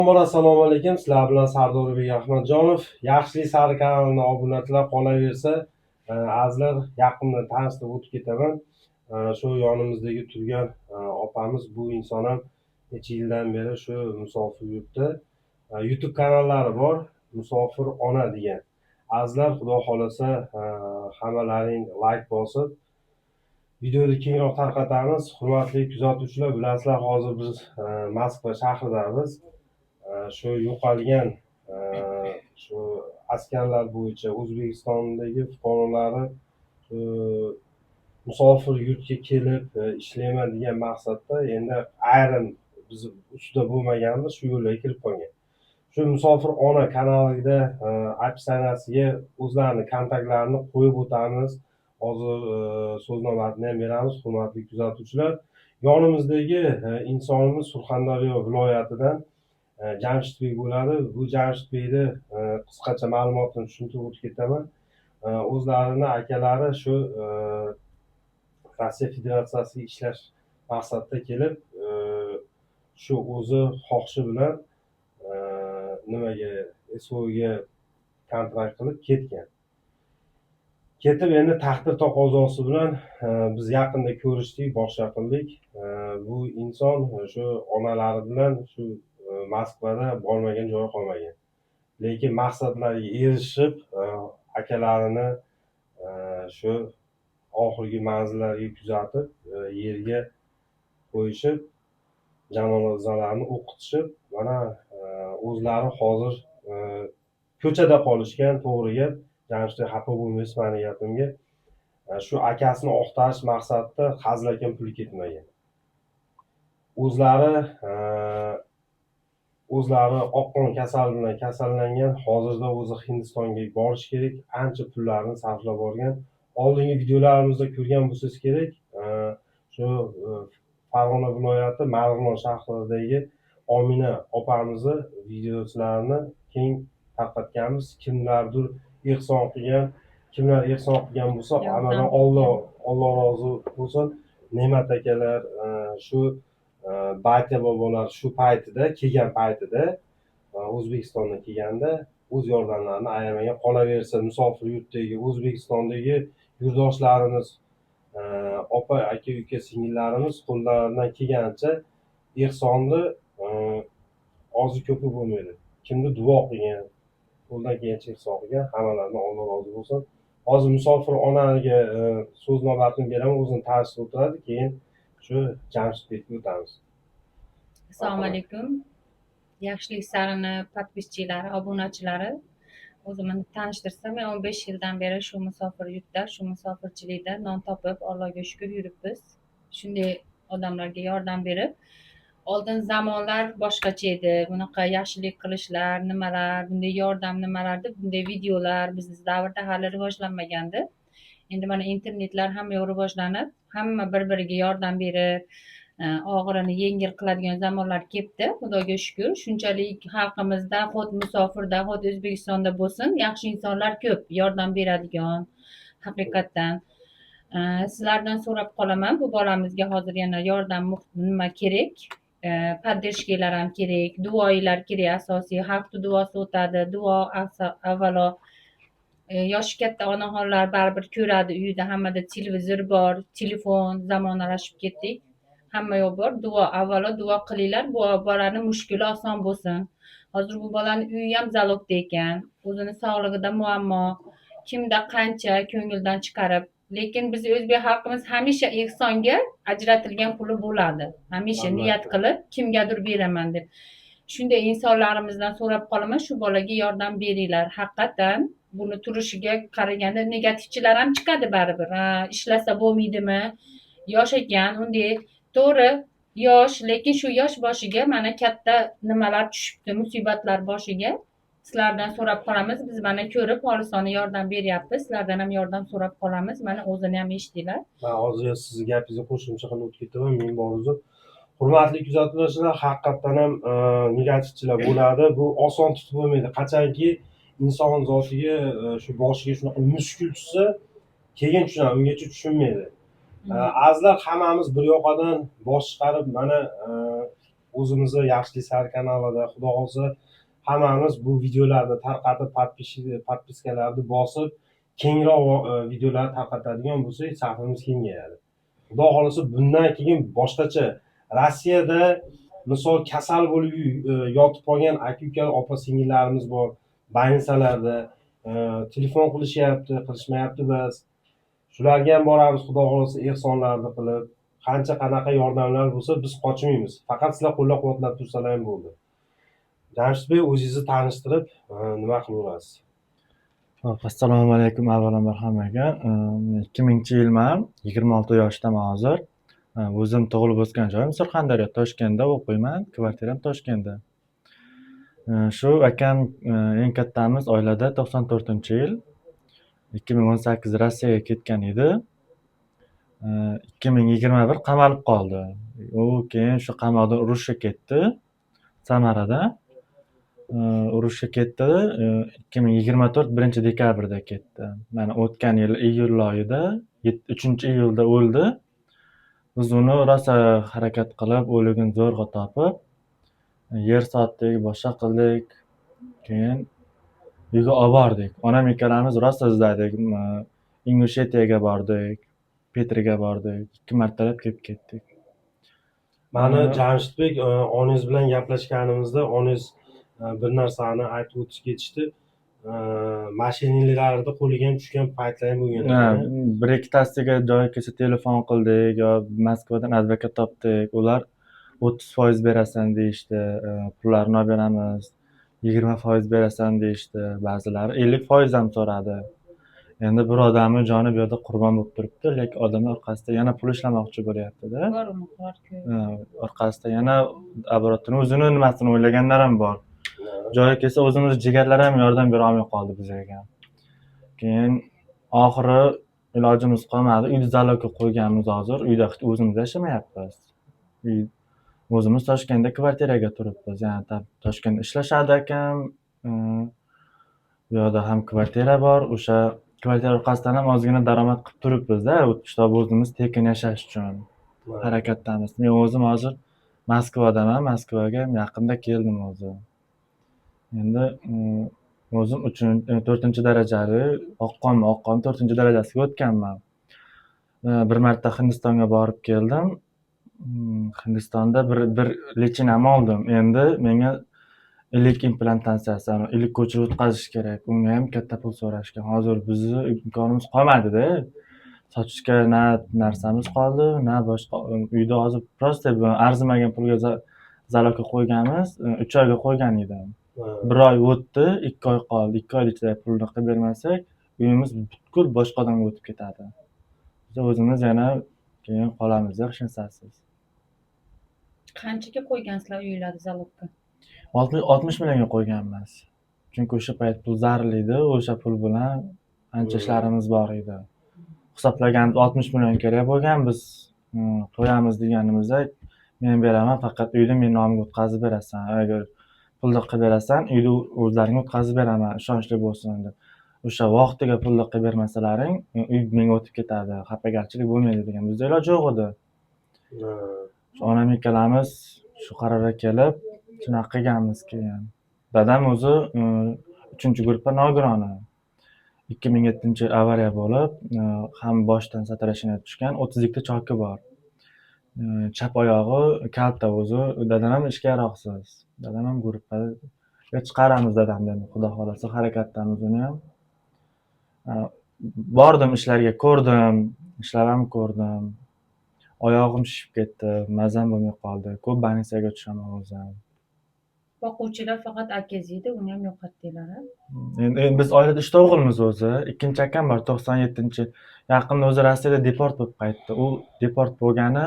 Avvalambor, assalomu alaykum. Sizlar bilan Sardorbek Ahmadjonov. Yaxshilik sari kanalini obunachilar, qolaversa, azizlar, yaqindan tanishtirib o'tib ketaman. Shu yonimizdagi turgan opamiz, bu inson ham necha yildan beri shu musofir yurtda. YouTube kanallari bor, Musofir ona degan. Azizlar, Xudo xohlasa, hammalaring layk bosib, videoni kengroq tarqatamiz. Hurmatli kuzatuvchilar, bilasizlar, hozir biz Moskva shahridamiz. Shu yo'qolgan shu askarlar bo'yicha O'zbekistondagi fuqarolari shu musofir yurtga kelib ishlayman degan maqsadda, endi ayrim biz ustida bo'lmaganmiz, shu yo'llarga kirib qolgan. Shu Musofir ona kanalida описание siga o'zlarini kontaktlarini qo'yib o'tamiz. Hozir so'z navbatini ham beramiz, hurmatli kuzatuvchilar. Yonimizdagi insonimiz Surxondaryo viloyatidan Jamshidbek bo'ladi. Bu Jamshidbekni qisqacha ma'lumotini tushuntirib o'tib ketaman. O'zlarini akalari shu Rossiya Federatsiyasiga ishlash maqsadida kelib, shu o'zi xohishi bilan nimaga, СВОga kontrakt qilib ketgan. Ketib, endi taqdir taqozosi bilan biz yaqinda ko'rishdik, boshqa qildik. Bu inson shu onalari bilan shu Moskvada bormagan joyi qolmagan. Lekin maqsadlariga erishib, akalarini shu oxirgi manzillariga kuzatib, yerga qo'yishib, janozalarini o'qitishib, mana o'zlari hozir ko'chada qolishgan, to'g'ri gap. Jamshid, xafa bo'lmaysiz mani gapimga. Shu akasini oqtarish maqsadida hazilakam puli ketmagan. O'zlari oqqon kasali bilan kasallangan. Hozirda o'zi Hindistonga borish kerak, ancha pullarni sarflab yuborgan. Oldingi videolarimizda ko'rgan bo'lsangiz kerak, shu Farg'ona viloyati Marg'ilon shahridagi Omina opamizni videolarini keng tarqatganmiz. Kimlardir ehson qilgan, kimlar ehson qilgan bo'lsa, Yordam hammadan Olloh Olloh rozi bo'lsin. Ne'mat akalar, shu Bayta bobolar shu paytida kelgan paytida, O'zbekistondan kelganda o'z yordamlarini ayamagan. Qolaversa, musofir yurtdagi O'zbekistondagi yurtdoshlarimiz, opa, aka, uka, singillarimiz qo'llaridan kelganicha ehsonni ozi ko'pi bo'lmaydi. Kimdir duo qilgan, qo'ldan kelgancha ehson qilgan, hammalaridan Alloh rozi bo'lsin. Hozir musofir onaga so'z navbatini beraman, o'zini tanishtirib o'tiradi, keyin shu Jamshidbekka o'tamiz. Assalomu alaykum. Yaxshilik sarini подписчик lari, obunachilari. O'zimni tanishtirsam, men 15 yildan beri shu musofir yurtda, shu musofirchilikda non topib, Allohga shukur, yuribmiz. Shunday odamlarga yordam berib. Oldin zamonlar boshqacha edi. Bunaqa yaxshilik qilishlar, nimalar, bunday yordam nimalar deb bunday videolar bizni davrda hali rivojlanmagandi. Endi mana internetlar, hamma yoq rivojlanib, hamma bir-biriga yordam berib, og'irini yengil qiladigan zamonlar kelibdi, Xudoga shukur. Shunchalik xalqimizda, xuddi musofirda, xuddi O'zbekistonda bo'lsin, yaxshi insonlar ko'p, yordam beradigan haqiqatdan. Sizlardan so'rab qolaman, bu bolamizga hozir yana yordam nima kerak? Поддержка lar ham kerak, duoilar kerak asosiy. Xalqni duosi o'tadi, duo avvalo. Yoshi katta onaxonlar baribir ko'radi, uyida hammada televizor bor, telefon, zamonalashib ketdik. Hamma yoq bor. Duo, avvalo duo qilinglar, bu bolani mushkuli oson bo'lsin. Hozir bu bolani uyi ham залог da ekan, o'zini sog'lig'ida muammo. Kimda qancha ko'ngildan chiqarib, lekin biz o'zbek xalqimiz hamisha ehsonga ajratilgan puli bo'ladi. Hamisha niyat qilib, kimgadir beraman deb. Shunday insonlarimizdan so'rab qolaman, shu bolaga yordam beringlar. Haqiqatdan buni turishiga qaraganda negativchilar ham chiqadi baribir. Ha, ishlasa bo'lmaydimi? Yosh ekan, unday. To'g'ri, yosh, lekin shu yosh boshiga mana katta nimalar tushibdi, musibatlar boshiga. Sizlardan so'rab qolamiz. Biz mana ko'rib, xolisona yordam beryapmiz. Sizlardan ham yordam so'rab qolamiz. Mana o'zini ham eshitdinglar. Man hozir sizni gapingizga qo'shimcha qilib o'tib ketaman, men bor o'zi. Hurmatli kuzatuvchilar, haqiqatdan ham negativchilar bo'ladi. Bu oson tutib bo'lmaydi. Qachonki inson zotiga shu boshiga shunaqa mushkul tushsa, keyin tushunadi, ungacha tushunmaydi. Azizlar, hammamiz bir yoqadan bosh chiqarib, mana O'zimizni Yaxshilik sari kanalida, xudo xohlasa, hammamiz bu videolarni tarqatib, подписка larni bosib, kengroq videolar tarqatadigan bo'lsak, safimiz kengayadi. Xudo xohlasa, bundan keyin boshqacha Rossiyada misol kasal bo'lib yotib qolgan aka uka, opa singillarimiz bor больница larda, telefon qilishyapti, qilishmayapti bas. Shularga ham boramiz, xudo xohlasa, ehsonlarni qilib, qancha qanaqa yordamlar bo'lsa, biz qochmaymiz. Faqat sizlar qo'llab-quvvatlab tursalar ham bo'ldi. Jamshidbek, o'zingizni tanishtirib, nima qilaverasiz? Hop, assalomu alaykum avvalambor hammaga. 2000-yilman, 26 yoshdaman hozir. O'zim tug'ilib o'sgan joyim Surxondaryo, Toshkentda o'qiyman, kvartiram Toshkentda. Shu akam eng kattamiz oilada, 94-yil, 2018 Rossiyaga ketgan edi. 2021 qamalib qoldi. U keyin shu qamoqdan urushga ketdi Samarada. Urushga ketdi, 2024 1-dekabrda ketdi. Mana o'tgan yil iyul oyida, 3-iyulda o'ldi. Biz uni rosa harakat qilib, o'ligini zo'rg'a topib, yer sotdik, boshqa qildik. Keyin uyga olib bordik. Onam ikkalamiz rosa izladik. Ingushetiyaga bordik, Petriga bordik. 2 martalab kelib ketdik. Mani Jamshidbek, onangiz bilan gaplashganimizda onangiz bir narsani aytib o'tib ketishdi. Mashinalarni qo'liga ham tushgan paytlar ham bo'lgan Ha, ekan. bir ikkitasiga joyi kelsa telefon qildik yo Moskvadan advokat topdik. Ular 30% berasan deyishdi, pullarini olib beramiz, 20% berasan deyishdi. Ba'zilari 50% ham so'radi. Endi bir odamni joni bu yerda qurbon bo'lib turibdi, lekin odamlar orqasida yana pul ishlamoqchi bo'lyapti-da. Bor uni ko'p. Ha, orqasida yana оборот ini, o'zini nimasini o'ylaganlar ham bor. Joyi kelsa o'zimizni jigarlar ham yordam bera olmay qoldi bizga. Keyin oxiri ilojimiz qolmadi. Uyni залог ga qo'yganmiz hozir. Uyda hech o'zimiz yashamayapmiz. Uy o'zimiz Toshkentda kvartiraga turibmiz. Ya'ni Toshkentda ishlashadi akam. Bu yoqda ham kvartira bor. O'sha kvartira orqasidan ham ozgina daromad qilib turibmiz-da, чтобы o'zimiz tekin yashash uchun harakatdamiz. Men o'zim hozir Moskvadaman. Moskvaga yaqinda keldim o'zi. Endi o'zim to'rtinchi darajali oqqonman, oqqon to'rtinchi darajasiga o'tganman. Bir marta Hindistonga borib keldim. Hindistonda bir лечение ni oldim. Endi menga ilik implantatsiyasi, ilik ko'chirib o'tkazish kerak. Unga ham katta pul so'rashgan. Hozir bizni imkonimiz qolmadi-da. Sotishga na narsamiz qoldi, na boshqa. Uyda hozir просто arzimagan pulga залог ga qo'yganmiz. 3 oyga qo'ygan edim. Bir oy o'tdi, 2 oy qoldi. 2 oy ichida pulni qilib bermasak, uyimiz butkul boshqa odamga o'tib ketadi. Biz o'zimiz yana keyin qolamiz hech narsasiz. Qanchaga qo'ygansizlar uylarni залог ga? 60 millionga qo'yganmiz. Chunki o'sha payt pul zarur edi. O'sha pul bilan ancha ishlarimiz bor edi. Hisoblaganimiz 60 million kerak bo'lgan. Biz qo'yamiz deganimizda, men beraman, faqat uyni meni nomimga o'tkazib berasan. Agar pulni qilib berasan, uyni o'zlaringga o'tkazib beraman, ishonchli bo'lsin deb. O'sha vaqtiga pulni qilib bermasalaring, uy menga o'tib ketadi, xafagarchilik bo'lmaydi degan. Bizda iloj yo'q edi. Shu onam ikkalamiz shu qarorga kelib, shunaqa qilganmiz keyin. Dadam o'zi uchinchi gruppa nogironi. 2007-yil avariya bo'lib, ham boshdan сотрясение tushgan, 32 ta choki bor. Chap oyog'i kalta o'zi, dadam ham ishga yaroqsiz. Dadam ham gruppaga chiqaramiz dadamni endi, xudo xohlasa, harakatdamiz uni ham. Bordim ishlarga, ko'rdim, ishlab ham ko'rdim. Oyog'im shishib ketdi, mazam bo'lmay qoldi. Ko'p больница ga tushaman o'zim. Boquvchilar faqat akangiz edi, uni ham yo'qotdinglar, a? Endi biz oilada uchta o'g'ilmiz o'zi. Ikkinchi akam bor, 97-yil. Yaqinda o'zi Rossiyada deport bo'lib qaytdi. U deport bo'lgani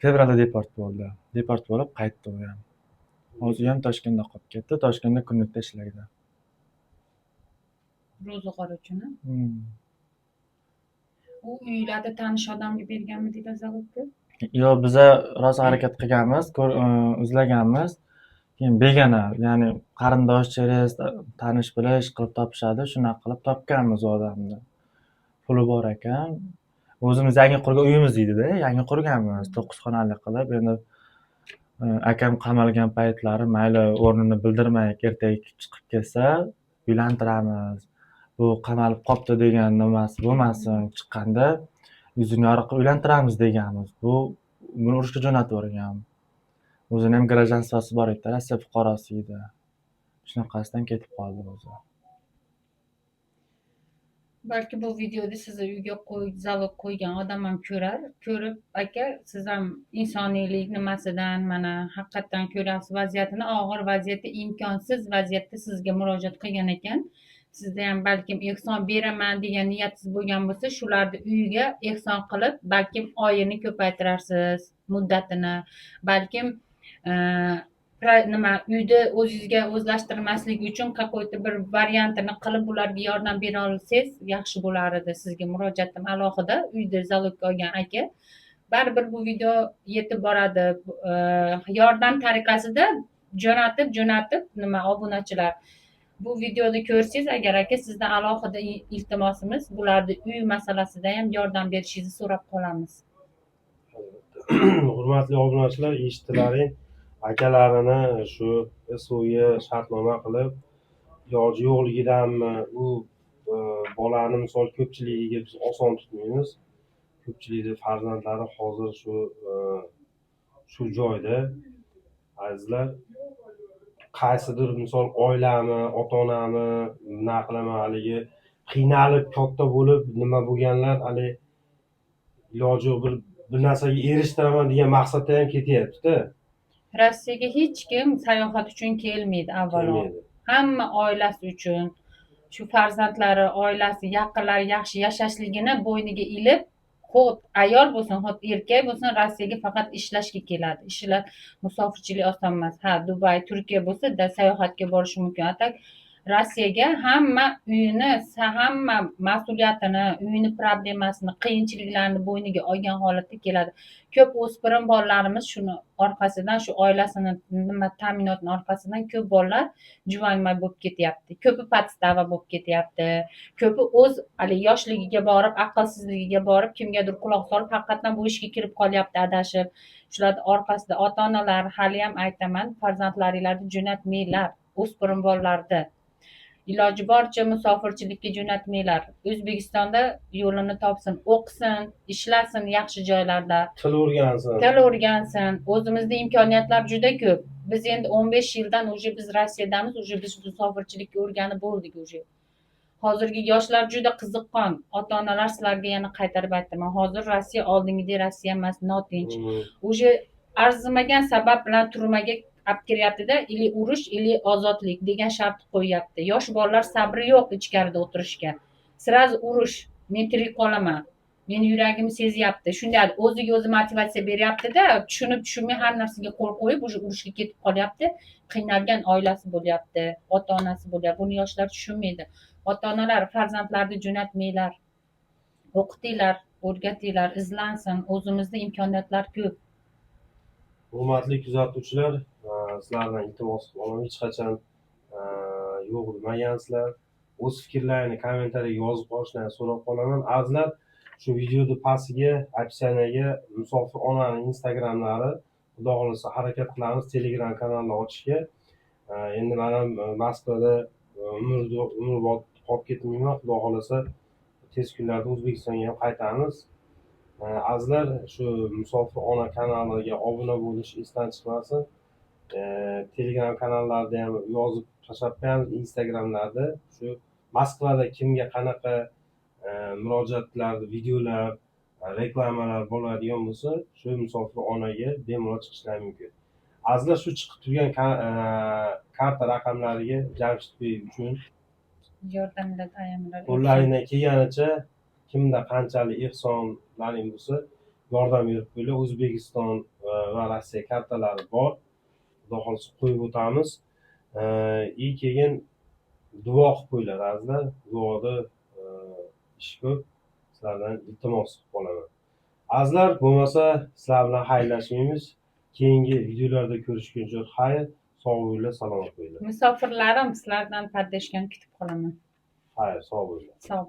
fevralda deport bo'ldi. Deport bo'lib qaytdi u ham. Hozir u ham Toshkentda qolib ketdi. Toshkentda kunlikda ishlaydi. Ro'zg'or uchun, a? Hmm. U uylarni tanish odamga berganmidinglar залог ga? Yo'q, biza rosa harakat qilganmiz, izlaganmiz. Keyin begona, ya'ni qarindosh, через tanish bilish qilib topishadi. Shunaqa qilib topganmiz u odamni. Puli bor ekan. O'zimiz yangi qurgan uyimiz edi-da, yangi qurganmiz, 9 xonali qilib. Endi Akam qamalgan paytlari mayli o'rnini bildirmaylik, ertaga chiqib kelsa uylantiramiz. Bu qamalib qolibdi degan nimasi bo'lmasin, chiqqanda yuzini yorug' qilib uylantiramiz deganmiz. Bu buni urushga jo'natib yuborgan. O'zini ham гражданство si bor edi, Rossiya fuqarosi edi. Shunaqasidan ketib qoldi o'zi. Balki bu videoda sizni uyga qo'y, залог qo'ygan odam ham ko'rar. Ko'rib, aka, siz ham insoniylik nimasidan mana haqiqatdan ko'ryapsiz vaziyatini, og'ir vaziyatda, imkonsiz vaziyatda sizga murojaat qilgan ekan. Sizda ham balkim ehson beraman degan niyatingiz bo'lgan bo'lsa, shularni uyiga ehson qilib, balkim oyini ko'paytirarsiz, muddatini, balkim nima uyda o'zingizga o'zlashtirmaslik uchun какой-то bir variantini qilib ularga yordam bera olsangiz yaxshi bo'lar edi. Sizga murojaatim alohida, uyda залог ga olgan aka, baribir bu video yetib boradi. Yordam tariqasida jo'natib jo'natib nima, obunachilar, bu videoni ko'rsangiz agar, aka, sizdan alohida iltimosimiz, bularni uy masalasida ham yordam berishingizni so'rab qolamiz. Hurmatli obunachilar, eshitdilaring, akalarini shu СВОga shartnoma qilib, iloji yo'qligidanmi, u bolani misol ko'pchiligiga biz oson tutmaymiz. Ko'pchilikni farzandlari hozir shu joyda, azizlar. Qaysidir misol oilami, ota onami, nima qilaman, haligi qiynalib katta bo'lib nima bo'lganlar, haligi iloji yo'q, bir narsaga erishtiraman degan maqsadda ham ketyapti-da. Rossiyaga hech kim sayohat uchun kelmaydi avvalo. Kelmaydi. Hamma oilasi uchun, shu farzandlari, oilasi, yaqinlari yaxshi yashashligini bo'yniga ilib, xo'p ayol bo'lsin, xo'p erkak bo'lsin, Rossiyaga faqat ishlashga keladi. Ishlar, musofirchilik oson emas. Ha, Dubay, Turkiya bo'lsa da sayohatga borishi mumkin, а так Rossiyaga hamma uyini, hamma mas'uliyatini, uyini problemasini, qiyinchiliklarni bo'yniga olgan holatda keladi. Ko'p o'spirin bolalarimiz shuni orqasidan, shu oilasini nima ta'minotini orqasidan ko'p bolalar juvonmarg bo'lib ketyapti, ko'pi подстава bo'lib ketyapti, ko'pi o'z haligi yoshligiga borib, aqlsizligiga borib, kimgadir quloq solib, haqiqatdan bu ishga kirib qolyapti adashib. Shularni orqasida ota onalar, haliyam aytaman, farzandlaringlarni jo'natmanglar. O'spirin bolalarni iloji boricha musofirchilikka jo'natmanglar. O'zbekistonda yo'lini topsin, o'qisin, ishlasin yaxshi joylarda. Til o'rgansin. Til o'rgansin. O'zimizda imkoniyatlar juda ko'p. Biz endi 15 yildan уже biz Rossiyadamiz, уже biz musofirchilikka o'rganib bo'ldik уже. Hozirgi yoshlar juda qiziqqon. Ota onalar, sizlarga yana qaytarib aytaman, hozir Rossiya oldingidek Rossiya emas, notinch. Уже arzimagan sabab bilan turmaga olib kiryaptida, или urush, или ozodlik degan shart qo'yyapti. Yosh bolalar sabri yo'q ichkarida o'tirishga. Сразу urush, men tirik qolaman, meni yuragim sezyapti, shunday o'ziga o'zi motivatsiya beryaptida, tushunib tushunmay har narsaga qo'l qo'yib, уже urushga ketib qolyapti. Qiynalgan oilasi bo'lyapti, ota onasi bo'lyapti. Buni yoshlar tushunmaydi. Ota onalar, farzandlarni jo'natmanglar, o'qitinglar, o'rgatinglar, izlansin. O'zimizda imkoniyatlar ko'p. Hurmatli kuzatuvchilar, sizlardan iltimos qilib qolaman, hech qachon yo'q demagansizlar. O'z fikrlarini kommentariyaga yozib qolishlarini so'rab qolaman. Azizlar, shu videoni pastiga, описание ga musofir onani Instagramlari, xudo xohlasa, harakat qilamiz Telegram kanalni ochishga. Endi man ham Moskvada umrbod qolib ketmayman, xudo xohlasa, tez kunlarda O'zbekistonga ham qaytamiz. Azizlar, shu musofir ona kanaliga obuna bo'lish esdan chiqmasin. Telegram kanallarida ham yozib tashlab qo'yamiz, Instagramlarda shu Moskvada kimga qanaqa murojaatlar, videolar, reklamalar bo'ladigan bo'lsa, shu musofir onaga bemalol chiqishlari mumkin. Azizlar, shu chiqib turgan karta raqamlariga Jamshidbek uchun yordamlar ayamlar. Qo'llaringdan kelganicha, kimda qanchalik ehsonlaring bo'lsa, yordam berib qo'yinglar. O'zbekiston va Rossiya kartalari bor, xudo xohlasa, qo'yib o'tamiz. И keyin duo qilib qo'yinglar, azizlar. Duoda ish ko'p. Sizlardan iltimos qilib qolaman, azizlar. Bo'lmasa sizlar bilan xayrlashmaymiz. Keyingi videolarda ko'rishguncha xayr, sog' bo'linglar, salomat bo'linglar. Musofirlarim, sizlardan поддержка ni kutib qolaman. Xayr, sog' bo'linglar. Sog'.